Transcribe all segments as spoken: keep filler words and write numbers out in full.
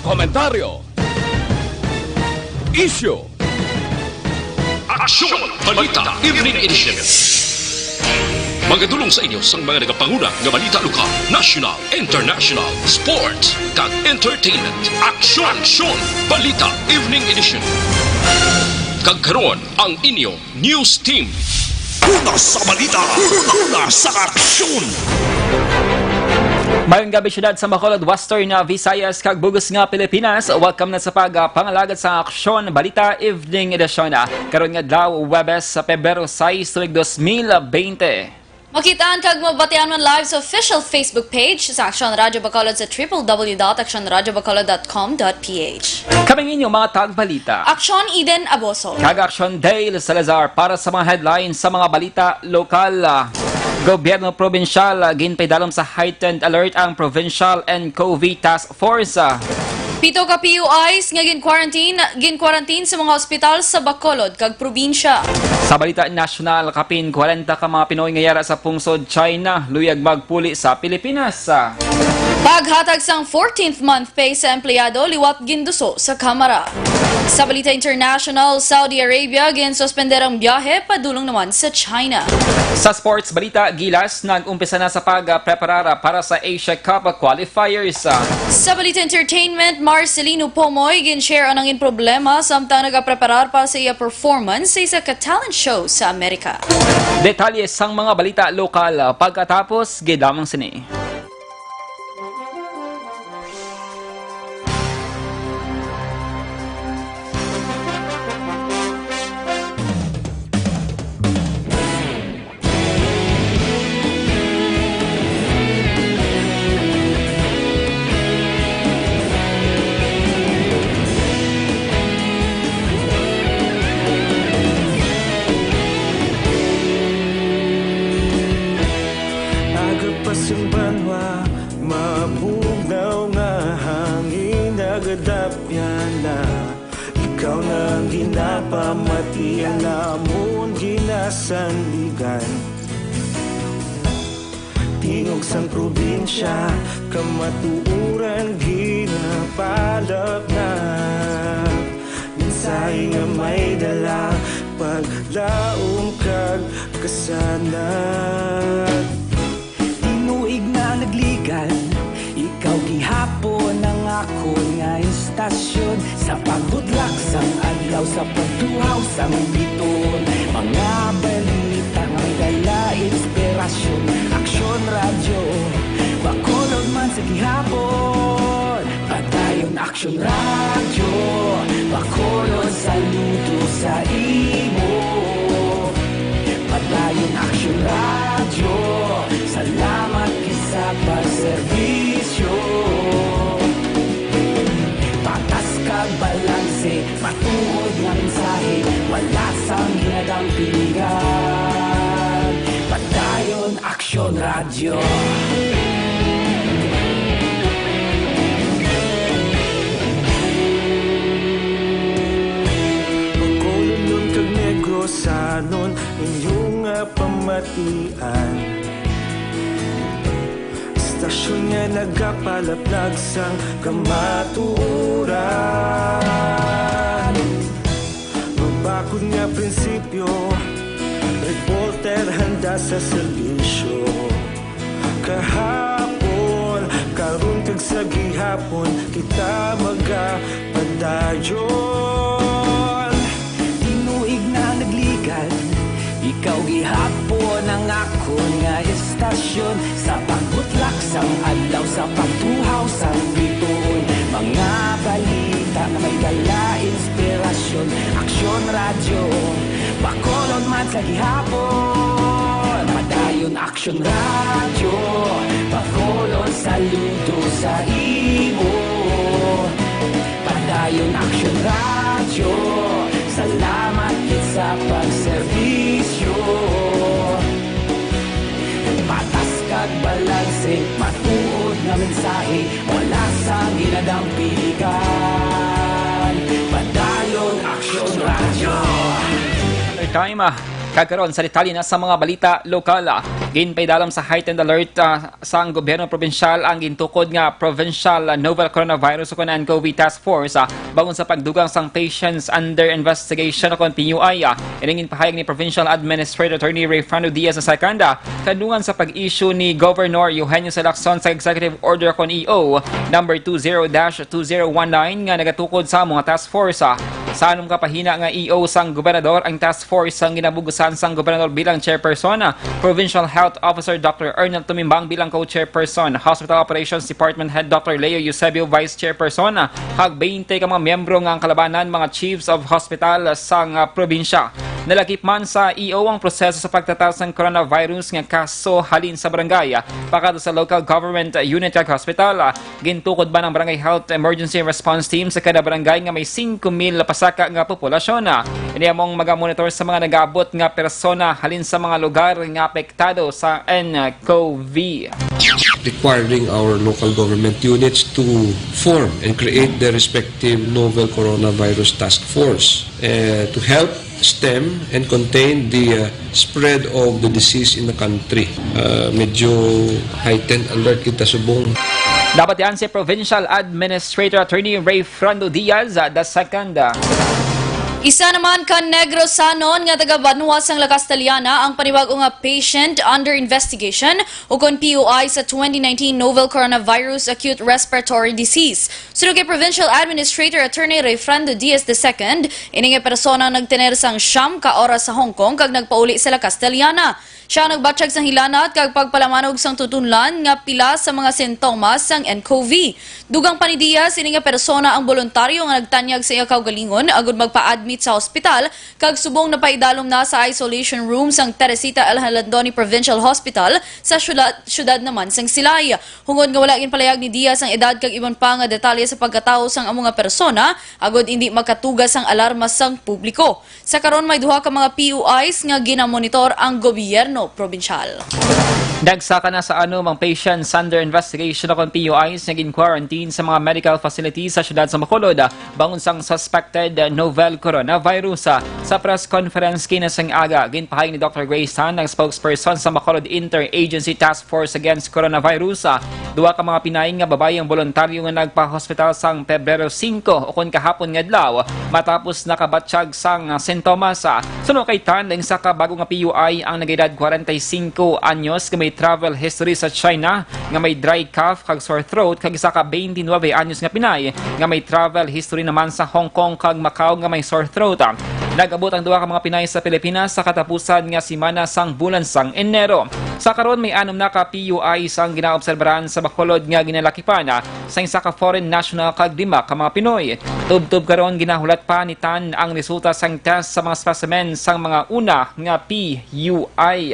Komentaryo. Issue. Aksyon! Balita Evening Edition. Magadulong sa inyo sang mga nagapanguna nga balita lokal, national, international, sports, kag entertainment. Aksyon! Aksyon! Balita Evening Edition. Kag karon ang inyo News Team. Una sa balita, una sa aksyon. Mayong gabi, syudad sa Bacolod, Western, ah, Visayas, kag bug-os nga Pilipinas. Welcome na sa pag, ah, pangalagad sa Aksyon Balita Evening Edition, ah, karon nga adlaw, Huwebes, sa Pebrero sais, tuig dos mil bente. Makitaan kag mabatian man live sa official Facebook page sa Aksyon Radyo Bacolod sa triple W dot aksyon radyo bacolod dot com dot P H. Kami ang inyo mga tagbalita. Aksyon Eden Aboso. Kag Aksyon Dale Salazar para sa mga headlines sa mga balita lokal. Gobyerno probinsyal, ah, ginpaidalom sa heightened alert ang Provincial N COVID Task Force. Pito ka P U Is nga gin-quarantine, gin-quarantine sa mga ospital sa Bacolod kag probinsya. Sa balita nasyonal, kapin kwarenta ka mga Pinoy nga yara sa pungsod China luyag magpuli sa Pilipinas. Paghatag sang fourteenth month pay sa empleyado liwat ginduso sa Kamara. Sa balita international, Saudi Arabia ginsuspender ang biyahe padulong naman sa China. Sa sports balita, Gilas nag-umpisa na sa pagpreparar para sa Asia Cup qualifiers. Sa balita entertainment, Marcelino Pomoy gin-share ang nangin problema samtang nagapreparar pa sa iya performance sa isa ka talent show sa Amerika. Detalye sang mga balita lokal pagkatapos gid lamang sini. Aga pa sang banwa, mabugnaw nga hangin, nagadapyan na. Ikaw na ang ginapamati, ang amon ginasandigan. Tingog sang probinsya, kamatuoran ginapalapnag. Mensahe nga may dala, paglaom kag kasanag. Tinuig na nagligan, ikaw gihapon ang akon nga istasyon. Sa pagbutlak sang adlaw, sa pagtuhaw sang bituon, mga balita nga may dala inspirasyon. Aksyon Radyo, Bacolod man sa gihapon. Padayon Aksyon Radyo, Bacolod, saludo sa imo. Padayon Aksyon Radyo, salamat gid sa pagserbisyo. Patas kag balanse, matuod nga mensahe, wala sang ginadampingan. Padayon Aksyon Radyo. Bacolod kag Negros, sanon inyo nga pamatian. Istasyon nga nagapalaplag sang kamatuoran. Mabakod nga prinsipyo, reporter handa sa serbisyo. Kahapon, karon kag sa gihapon, kita magapadayon. Tinuig na nagligan, ikaw gihapon ang akon nga istasyon. Sa pagbutlak sang adlaw, sa pagtuhaw sang bituon, mga balita nga may dala inspirasyon. Aksyon Radyo, Bacolod man sa gihapon. Padayon Aksyon Radyo, Bacolod, saludo sa imo. Padayon Aksyon Radyo, salamat gid sa pagserbisyo. Patas kag balanse, matuod nga mensahe, wala sang ginadampingan. Padayon Aksyon Radyo. Time, ah, Kag karon sa detalye na sa mga balita lokal, ah, ginpaidalom sa heightened alert, ah, sang gobyerno probinsyal ang gintukod nga Provincial Novel Coronavirus o kon N C O V Task Force, ah, bangon sa pagdugang sang Patients Under Investigation o kon P U I, ah. Ining ginpahayag ni Provincial Administrator Attorney Rayfrando Diaz the second, ah, kadungan sa pag-issue ni Governor Eugenio Salacson sa Executive Order kon E O number two zero dash two zero one nine nga nagatukod sa amo nga task force, ah. Sa anom ka pahina nga E O sang gobernador ang task force sang ginabugusan sang gobernador bilang chairperson, ah, Provincial Health Officer Doctor Ernel Tumimbang bilang co-chairperson, Hospital Operations Department Head Doctor Leo Eusebio Vice Chairperson, ah, kag twenty ka mga miyembro nga ang kalabanan mga chiefs of hospital sang, ah, probinsya. Nalakip man sa E O ang proseso sa pagtatas sang coronavirus nga kaso halin sa barangay, ah, pakadto sa local government unit kag hospital, ah. Gintukod man ang Barangay Health Emergency Response Team sa kada barangay nga may singko mil pasaka nga populasyon. Ini among magamonitor sa mga nagaabot nga persona halin sa mga lugar nga apektado sa N C O V. Requiring our local government units to form and create their respective novel coronavirus task force, eh, to help stem and contain the, uh, spread of the disease in the country. Uh, medyo heightened alert kita subong. Nabatian si Provincial Administrator Attorney Rayfrando Diaz, uh, the second. Isa naman ka Negrosanon nga taga-banwa sang La Castellana ang panibag-o nga patient under investigation, ukon P U I, sa twenty nineteen novel coronavirus acute respiratory disease. Suno kay Provincial Administrator Attorney Rayfrando Diaz the second, ini nga persona ang nagtener sang siyam ka oras sa Hong Kong kag nagpauli sa La Castellana. Siya ang nagbatyag sang hilanat kag pagpalamanog sang tutunlan nga pila sa mga sintomas sang N C O V. Dugang pa ni Diaz, ini nga persona ang boluntaryo nga nagtanyag sa iya kaugalingon agud magpa-admit sa hospital kag subong napaidalom na sa isolation room sang Teresita L. Jalandoni Provincial Hospital sa syudad, syudad naman sang Silay. Hungod nga wala ginpalayag ni Diaz ang edad kag iban pa nga detalye sa pagkatawo sang amo nga persona, agud indi makatugas ang alarma sang publiko. Sa karon, may duha ka mga P U Is nga ginamonitor ang gobyerno probinsyal. Nagsaka na sa anom ang patients under investigation o kon P U Is nga gin-quarantine sa mga medical facilities sa siyudad sa Bacolod, bangon sang suspected novel coronavirus. Sa press conference kinasang aga, ginpahayag ni Doctor Grace Tan, ang spokesperson sa Bacolod Interagency Task Force Against Coronavirus, ah, duha ka mga Pinay nga babayi ang boluntaryo nga nagpa-hospital sang Pebrero singko o kon kahapon nga adlaw matapos nakabatyag sang sintomas. Suno kay Tan, ang isa ka bago nga P U I ang nag-edad kwarenta y singko anyos nga may travel history sa China, nga may dry cough kag sore throat, kag isa ka twenty-nine anyos nga Pinay nga may travel history naman sa Hong Kong kag Macau nga may sore throat. Nag-abot ang duha ka mga Pinay sa Pilipinas sa katapusan nga semana sang bulan sang Enero. Sa karon, may anom na ka P U Is ang ginaobserbaran sa Bacolod nga ginalakipan, ah, sa isa ka foreign national kag lima ka mga Pinoy. Tubtob karon, ginahulat pa ni Tan ang resulta sang test sa mga specimen sang mga una nga P U I.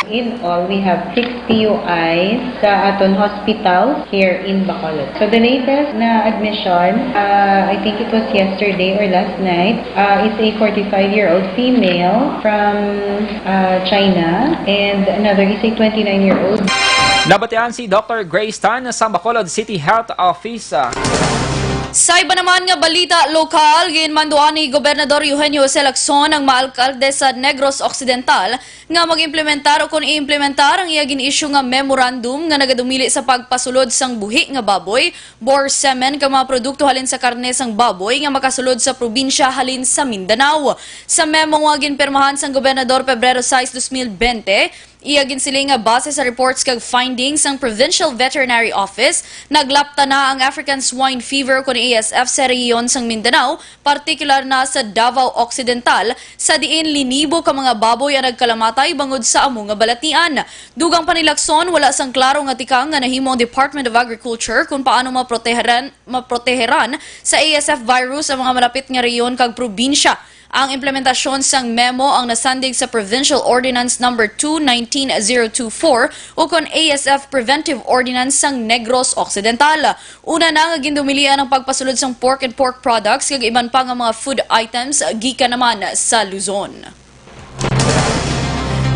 In all, we have six P U Is sa aton hospitals here in Bacolod. So the latest na admission, uh, I think it was yesterday or last night, uh, is a forty-five-year-old female from, uh, China, and another is a twenty-nine-year-old. Nabatian si Doctor Grace Tan sa Bacolod City Health Office. Sa iba naman nga balita lokal, ginmanduan ni Gobernador Eugenio Jose Lacson ang mga alkalde sa Negros Occidental nga mag-implementar o kon i-implementar ang iya gin-issue nga memorandum nga nagadumili sa pagpasulod sang buhi nga baboy, boar semen kag mga produkto halin sa karne sang baboy nga makasulod sa probinsya halin sa Mindanao. Sa memo nga ginpirmahan sang Gobernador Pebrero sais, dos mil bente, iya ginsiling nga base sa reports kag findings sang Provincial Veterinary Office, naglapta na ang African Swine Fever o kon A S F sa rehiyon sang Mindanao, partikular na sa Davao Occidental, sa diin linibo ka mga baboy ang nagkalamatay bangod sa amo nga balatian. Dugang pa ni Lacson, wala sang klaro nga tikang nga nahimo ang Department of Agriculture kung paano maproteheran, maproteheran sa A S F virus ang mga malapit nga rehiyon kag probinsya. Ang implementasyon sang memo ang nasandig sa Provincial Ordinance Number two nineteen zero two four, ukon A S F Preventive Ordinance sang Negros Occidental. Una na nga gindumilian ang pagpasulod sang pork and pork products kag iban pa nga mga food items gikan naman sa Luzon.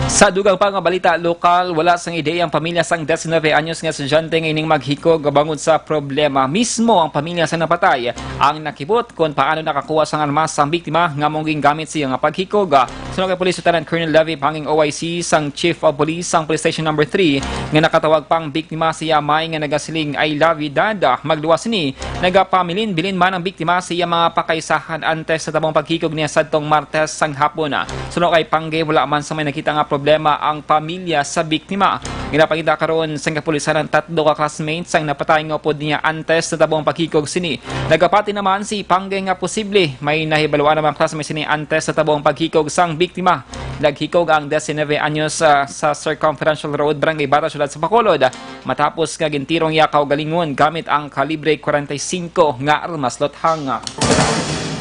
Sa dugang pa nga balita lokal, wala sang ideya ang pamilya sang diecinuebe anyos nga estudyante nga ining maghikog bangod sa problema. Mismo ang pamilya sa napatay ang nakibot kon paano nakakuha sang armas ang biktima nga maong gingamit sa iya nga paghikog. Suno kay Police Lieutenant Colonel Levy Panging, O I C sang Chief of Police sang Police Station Number Three, nga nakatawag pa ang biktima sa iya amay nga nagasiling, "I love you, Dad." Magluwas sini, nagapamilin-bilin man ang biktima sa iya mga pakaisahan antes sa tabong paghikog niya sadtong Martes sang hapon. Suno kay Pangge, wala man sa may nakita nga problema ang pamilya sa biktima. Ginapangita karon sang kapulisan ang tatlo ka classmates sang napatay nga upod niya antes sa tabong paghikog sini. Nagapati naman si Pangge nga posible may nahibaluan ang mga classmates sini antes sa tabong paghikog sang biktima. Naghikog ang diecinueve anyos, ah, sa Circumferential Road, Barangay Bata, Siyudad sa Bacolod, matapos nga gintirong iya kaugalingon gamit ang kalibre forty-five nga armas luthang.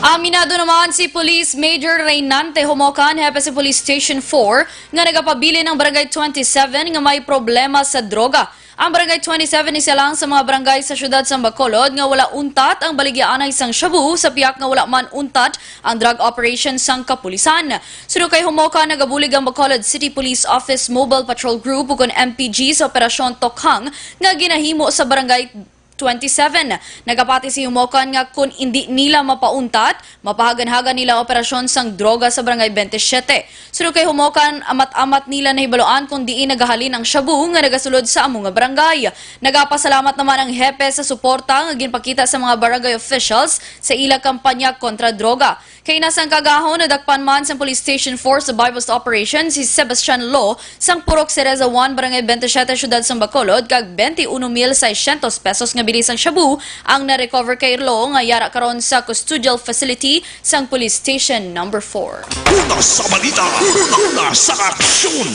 Aminado naman si Police Major Reynante Homocan, hepe sa Police Station four, nga nagapabilin ang Barangay twenty-seven nga may problema sa droga. Ang Barangay twenty-seven isa lang sa mga barangay sa siyudad sang Bacolod nga wala untat ang baligyaanay sang shabu, sa pihak nga wala man untat ang drug operation sang kapulisan. Suno kay Homocan, nagabulig ang Bacolod City Police Office Mobile Patrol Group, ukon M P G, sa Operasyon Tokhang nga ginahimo sa Barangay twenty-seven. Nagapati si Homocan nga kun indi nila mapauntat, mapahaganhagan nila ang operasyon sang droga sa Barangay twenty-seven. Suno kay Homocan, amat-amat nila nahibaluan kon diin nagahalin ang shabu nga nagasulod sa amo nga barangay. Nagapasalamat naman ang hepe sa suporta nga ginpakita sa mga barangay officials sa ila kampanya kontra droga. Kaina sang kaagahon, nadakpan man sang Police Station four sa buy-bust operation si Sebastian Lo sang Purok Cereza one, Barangay twenty-seven, Siyudad sang Bacolod, kag twenty-uno mil seiscientos pesos nga bili sang shabu ang na-recover kay Lo, nga yara karon sa custodial facility sang Police Station Number four. Una sa balita, una, una sa aksyon.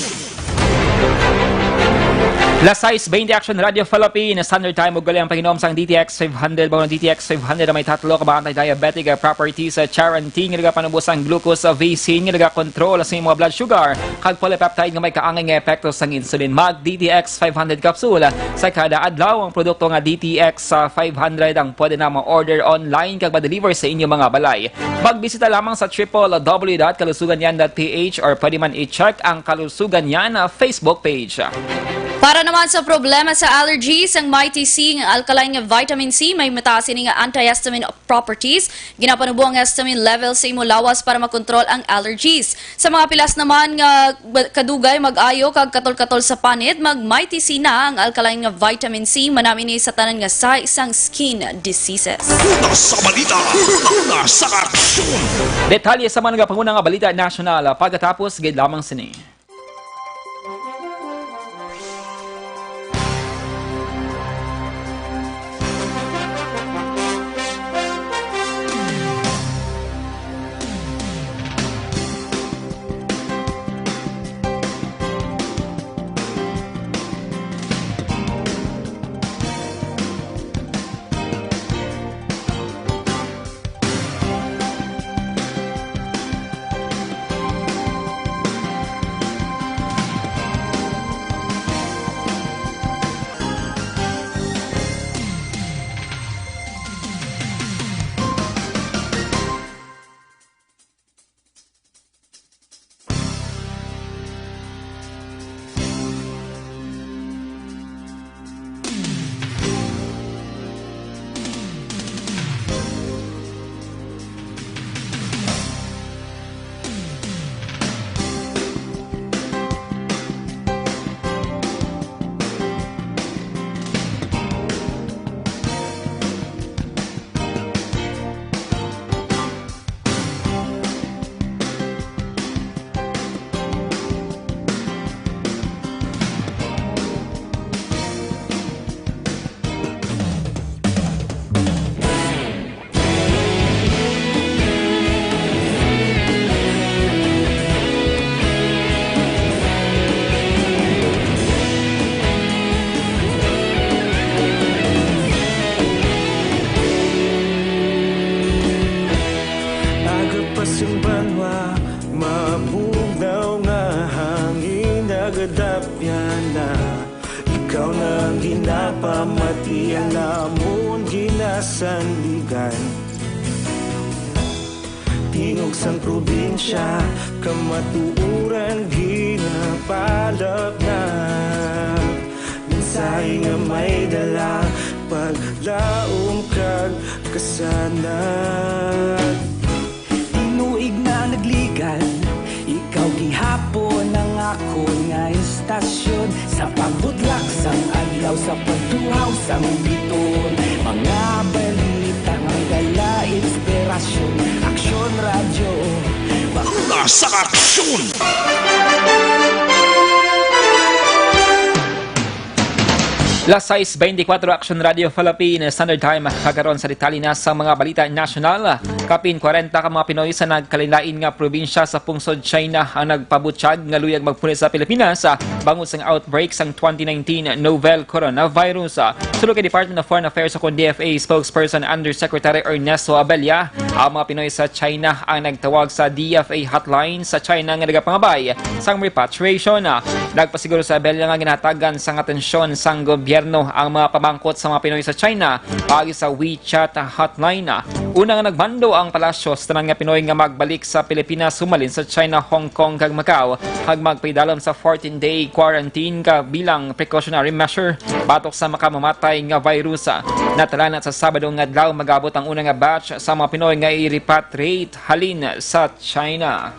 Las sais twenty, Action Radio Philippines Standard Time, ug gali ang pag-inom sang D T X five hundred. Bawang D T X five hundred na may tatlo ka mga anti-diabetic, ah, properties, ah, charantin, nga nagapanubos ang glucose, ah, V C, nga nagakontrol sa imong blood sugar, kag polypeptide nga may kaangay nga epekto sang insulin. Mag D T X five hundred capsule, ah, sa kada adlaw. Ang produkto nga D T X, ah, five hundred ang pwede na ma-order online kag ma-deliver sa inyo mga balay. Magbisita lamang sa triple W dot kalusugan yan dot P H or pwede man i-check ang Kalusugan Yan, ah, Facebook page. Para naman sa problema sa allergies, ang Mighty C nga alkaline nga vitamin C may mataas ini nga antihistamine properties. Ginapanubo ang histamine level sa imo lawas para makontrol ang allergies. Sa mga pilas naman nga ba-, kadugay mag-ayo kag katol-katol sa panit, mag Mighty C na, ang alkaline nga vitamin C, manami ni sa tanan nga sahi sang skin diseases. Una sa balita, una sa aksyon. Detalye sa mga nagapanguna nga balita nasyonal, ah, pagkatapos gid lamang sini. Aga pa sang banwa, mabugnaw nga hangin nagadapyan na. Ikaw na ang ginapamati, ang amon ginasandigan. Tingog sang probinsya, kamatuoran ginapalapnap. Mensahe nga may dala, paglaom kag kasanag. Tinuig na nagligan, ikaw Sa pagtuhaw sang biton, mga balita nga dala inspirasyon. Aksyon Radyo, una sa aksyon! Las sais beintikwatro, Aksyon Radyo Philippine Standard Time. Kag karon sa detalye na sa mga balita nasyonal. Kapin kwarenta ka mga Pinoy sa nagkalainlain nga probinsya sa pungsod China ang nagpabutyag nga luyag magpulit sa Pilipinas, ah, bangod sang outbreak sang twenty nineteen novel coronavirus. Ah, suno kay Department of Foreign Affairs o kon D F A spokesperson Undersecretary Ernesto Abella, ang mga Pinoy sa China ang nagtawag sa D F A hotline sa China nga nagapangabay sang repatriation. Ah, nagpasiguro si Abella nga ginatagan sang atensyon sang gobyerno ang mga pamangkot sa mga Pinoy sa China paagi sa WeChat hotline. Una nga nagmando ang palasyo sa tanan nga Pinoy nga magbalik sa Pilipinas humalin sa China, Hong Kong, kag Macau, kag magpaidalom sa fourteen-day quarantine ka bilang precautionary measure batok sa makamamatay nga virus. Natalana sa Sabado nga adlaw, mag-abot ang una nga batch sa mga Pinoy nga i-repatriate halin sa China.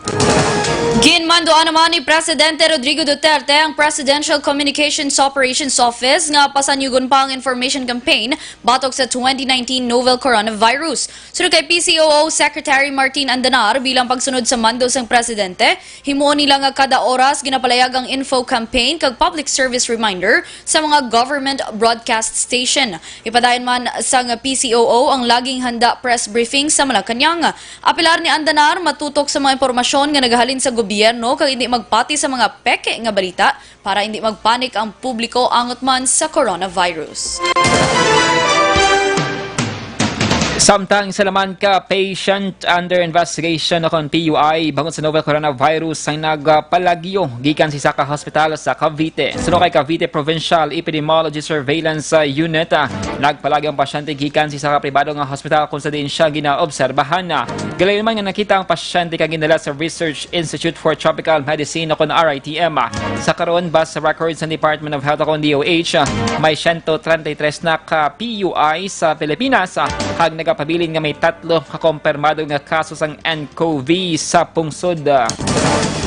Ginmanduan naman ni Presidente Rodrigo Duterte ang Presidential Communications Operations Office nga pasanyugon pa ang information campaign batok sa twenty nineteen novel coronavirus. Suno kay P C O O Secretary Martin Andanar, bilang pagsunod sa mando sang presidente, himuon nila nga kada oras ginapalayag ang info campaign kag public service reminder sa mga government broadcast station. Ipadayon man sang P C O O ang laging handa press briefing sa Malacañang. Apelar ni Andanar, matutok sa mga impormasyon nga nagahalin sa gobyerno kag hindi magpati sa mga peke nga balita para hindi magpanik ang publiko angot man sa coronavirus. Samtang isa naman ka patient under investigation o kon P U I bangod sa novel coronavirus ang nagpalagyo gikan sa isa ka hospital sa Cavite. Suno kay Cavite Provincial Epidemiology Surveillance, ah, Unit, ah, nagpalagyo ang pasyente gikan sa isa ka pribado nga hospital kung sa diin siya ginaobserbahan. Ah, gilayon man nga nakita ang pasyente kag gindala sa Research Institute for Tropical Medicine o kon R I T M. Sa karon, base sa records sa Department of Health o kon D O H, may siyento treinta y tres na ka P U I sa Pilipinas, kag nagapabilin nga may tatlo ka kompirmado nga kaso sang N C O V sa pungsod.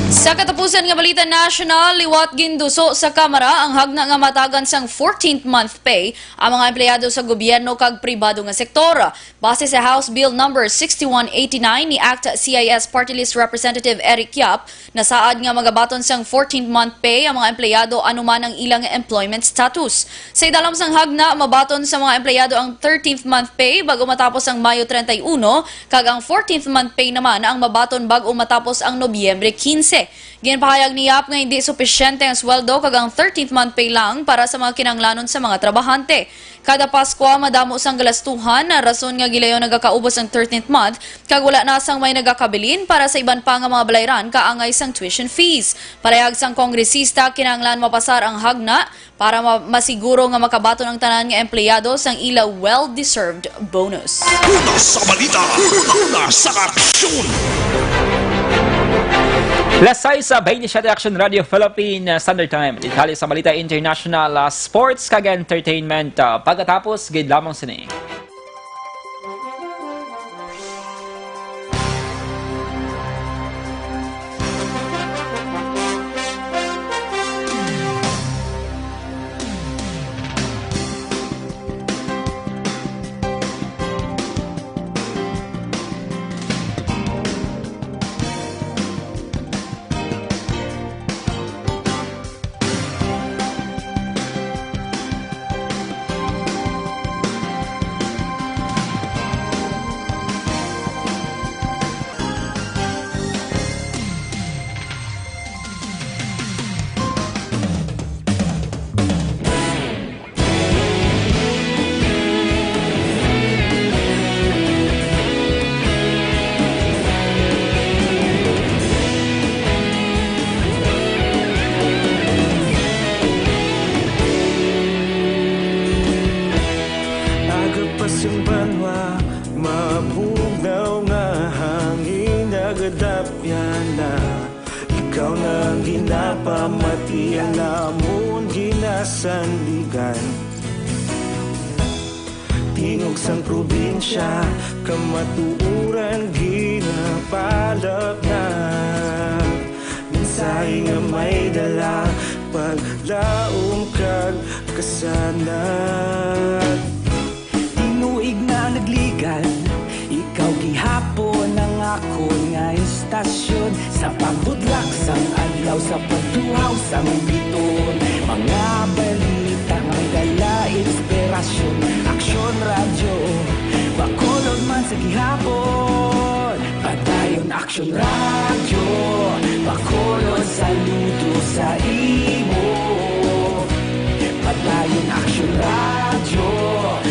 Sa katapusan nga balita nasyonal, liwat ginduso sa Kamara ang hagna nga matagan sang fourteenth month pay ang mga empleyado sa gobyerno kag pribado nga sektor. Base sa House Bill Number sixty-one eighty-nine ni Act C I S Party List Representative Eric Yap, nasaad nga magabaton sang fourteenth month pay ang mga empleyado anuman ang ilang employment status. Sa idalom sang hagna, mabaton sa mga empleyado ang thirteenth month pay bag-o matapos ang Mayo treinta y uno, kag ang fourteenth month pay naman ang mabaton bag-o matapos ang Nobyembre quince. Ginpahayag ni Yap nga hindi supisyente ang sweldo kag ang thirteenth month pay lang para sa mga kinahanglanon sa mga trabahante. Kada Paskwa, madamo sang galastuhan, rason nga gilayon nagakaubos ang thirteenth month, kag wala na sang may nagakabilin para sa iban pa nga mga balayran kaangay sang tuition fees. Parehag sang kongresista, kinahanglan mapasar ang hagna para ma-, masiguro nga makabaton ang tanan nga empleyado sang ila well-deserved bonus. Una sa balita, una sa aksyon. Las sais sa twenty-seven, Aksyon Radio Philippine Standard Time. Detalye sa balita international, ah, sports kag entertainment, ah, pagkatapos gid lamang sini. Aga pa sing banwa, mabugnaw nga hangin, nagadapyan na. Ikaw na ang ginapamati, ang namon ginasandigan. Tingog sang probinsya, kamatuoran ginapalapnag. Mensahe nga may dala, paglaom kag Sana tinuig na nagligad, ikaw gihapon ang akon nga istasyon. Sa pagbudlak sang adlaw, sa pagtuhaw sang bituon, mga balita nga may dala inspirasyon. Aksyon Radyo, Bacolod man sa gihapon. Padayon Aksyon Radyo, Bacolod, saludo sa imo. Padayon Aksyon Radyo,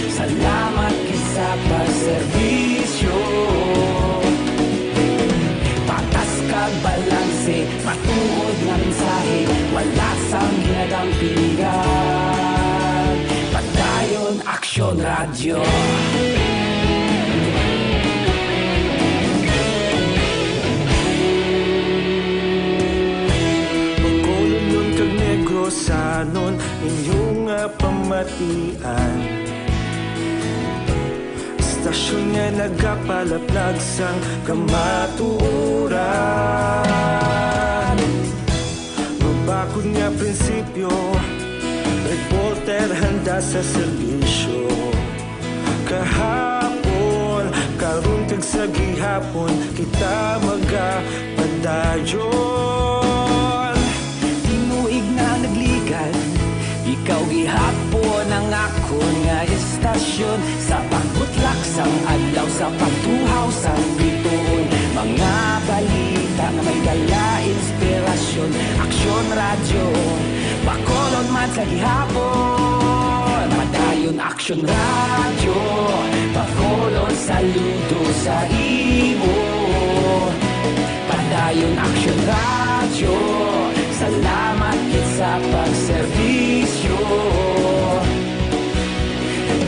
salamat gid sa pagserbisyo. Patas kag balanse, matuod nga mensahe, wala sang ginadampingan. Padayon Aksyon Radyo. Bacolodnon kag Negrosanon, inyo nga pamatian. Istasyon nga nagapalaplag sang kamatuoran. Mabakod nga prinsipyo, reporter handa sa serbisyo. Kahapon, karon kag sa gihapon, kita magapadayon. Tinuig na nagligad, ikaw gihapon ang akon nga istasyon. Sa pagbutlak sang adlaw, sa pagtuhaw sang bituon, mga balita nga may dala inspirasyon. Aksyon Radyo, Bacolod man sa gihapon. Padayon Aksyon Radyo, Bacolod, saludo sa imo. Padayon Aksyon Radyo, salamat gid sa pagserbisyo.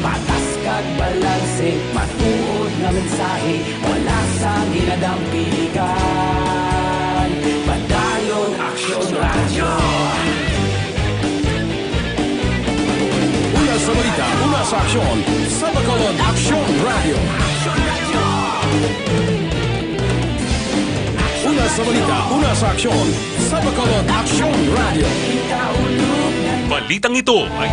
Patas kag balanse, matuod nga mensahe, wala sang ginadampigan. Padayon Aksyon Radyo. Una sa balita, una sa aksyon, sa Bacolod Aksyon Radyo. Una sa balita, una sa aksyon, sa Bacolod Aksyon Radyo. Balitang ito ay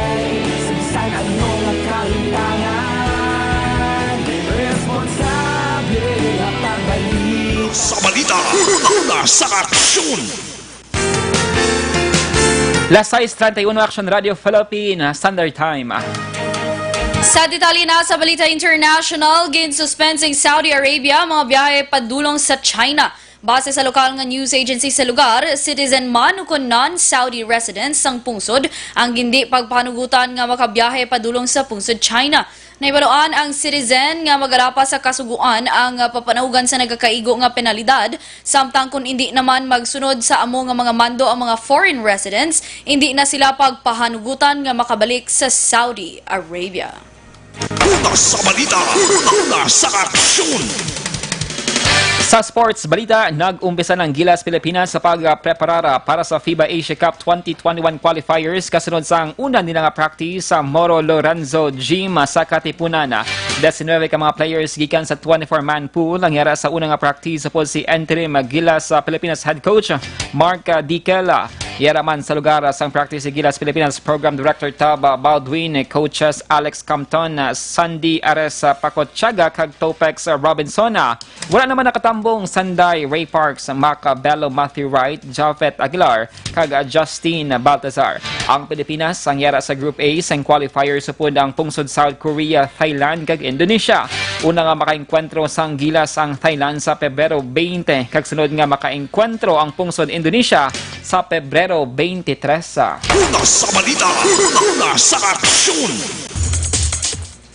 sa balita, una sa aksyon. Las sais treinta y uno, Action Radio Philippine Standard Time. Sa detalye na sa balita international, ginsuspend sang Saudi Arabia ang mga biyahe padulong sa China. Base sa lokal nga news agency sa lugar, citizen man ukon non-Saudi residents sang pungsod ang gindi pagpahanugutan nga makabiyahe padulong sa pungsod China. Nahibaluan ang citizen nga magalapas sa kasugoan ang, ah, papanahugan sa nagakaigo nga penalidad, samtang kon indi naman magsunod sa amo nga mga mando ang mga foreign residents, indi na sila pagpahanugutan nga makabalik sa Saudi Arabia. Una sa balita, una sa aksyon. Sa sports balita, nag-umpisa ng Gilas Pilipinas sa pagpreparar para sa FIBA Asia Cup twenty twenty-one qualifiers kasunod sang una nila nga practice sa Moro Lorenzo Gym sa Katipunan. Diecinueve ka mga players gikan sa twenty-four man pool ang yara sa una nga practice, upod si interim Gilas Pilipinas head coach Mark Diquel. Yara man sa lugar sang practice si Gilas Pilipinas Program Director Tab Baldwin, coaches Alex Campton, Sandy Ares Pacotiaga, kag Topex Robinson. Wala naman nakatambong Sanday, Ray Parks, Mac Bello, Matthew Wright, Japhet Aguilar, kag Justin Baltazar. Ang Pilipinas ang yara sa Group A sang qualifiers, upod ang pungsod South Korea, Thailand, kag Indonesia. Una nga makaengkwentro sang Gilas ang Thailand sa Pebrero twenty, kag sunod nga makaengkwentro ang pungsod Indonesia sa Pebrero twenty-three. Una sa balita, una sa aksyon.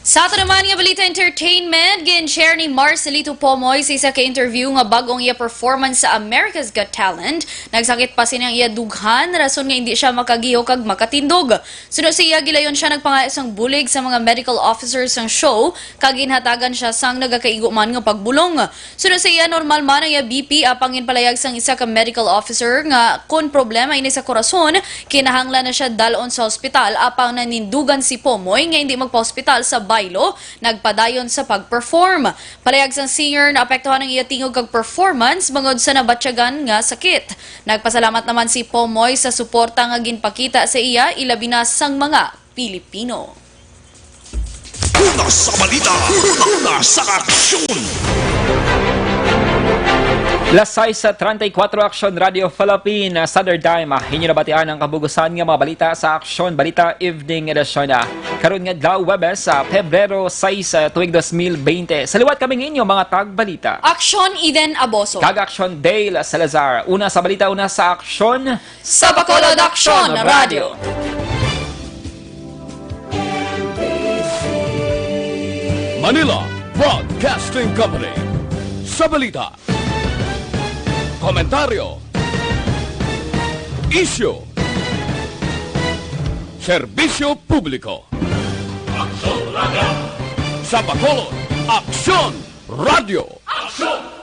Sa ato naman nga balita entertainment, gin-share ni Marcelito Pomoy sa isa ka interview nga bag-o ang iya performance sa America's Got Talent. Nagsakit pa sini ang iya dughan, rason nga indi siya makagiho kag makatindog. Suno sa iya, gilayon siya nagpangayo sang bulig sa mga medical officers sang show, kag ginhatagan siya sang nagakaigo man nga pagbulong. Suno sa iya, normal man ang iya B P, apang ginpalayag sang isa ka medical officer nga kon problema ini sa korason, kinahanglan na siya dal-on sa ospital, apang nanindugan si Pomoy nga hindi magpa-ospital sa baylo, nagpadayon sa pag-perform. Palayag sang singer, naapektuhan ang iya tingog kag performance bangod sa nabatyagan nga sakit. Nagpasalamat naman si Pomoy sa suporta nga ginpakita sa iya, ilabi na sang mga Pilipino. Una sa balita, una sa aksyon. Las sais treinta y cuatro, Aksyon Radio Philippine Standard Time. Inyo nabatian ang kabugusan nga mga balita sa Aksyon Balita Evening Edition. Karon nga adlaw, Huwebes, sa Pebrero sais, tuig dos mil bente. Sa liwat kami ninyo, mga tagbalita. Aksyon Eden Aboso. Kag Aksyon Dale Salazar. Una sa balita, una sa aksyon. Sa Bacolod Aksyon Radio. Manila Broadcasting Company. Sa balita, komentaryo, isyu, serbisyo publiko. Aksyon Radio. Sa Bacolod, Aksyon Radio. Aksyon!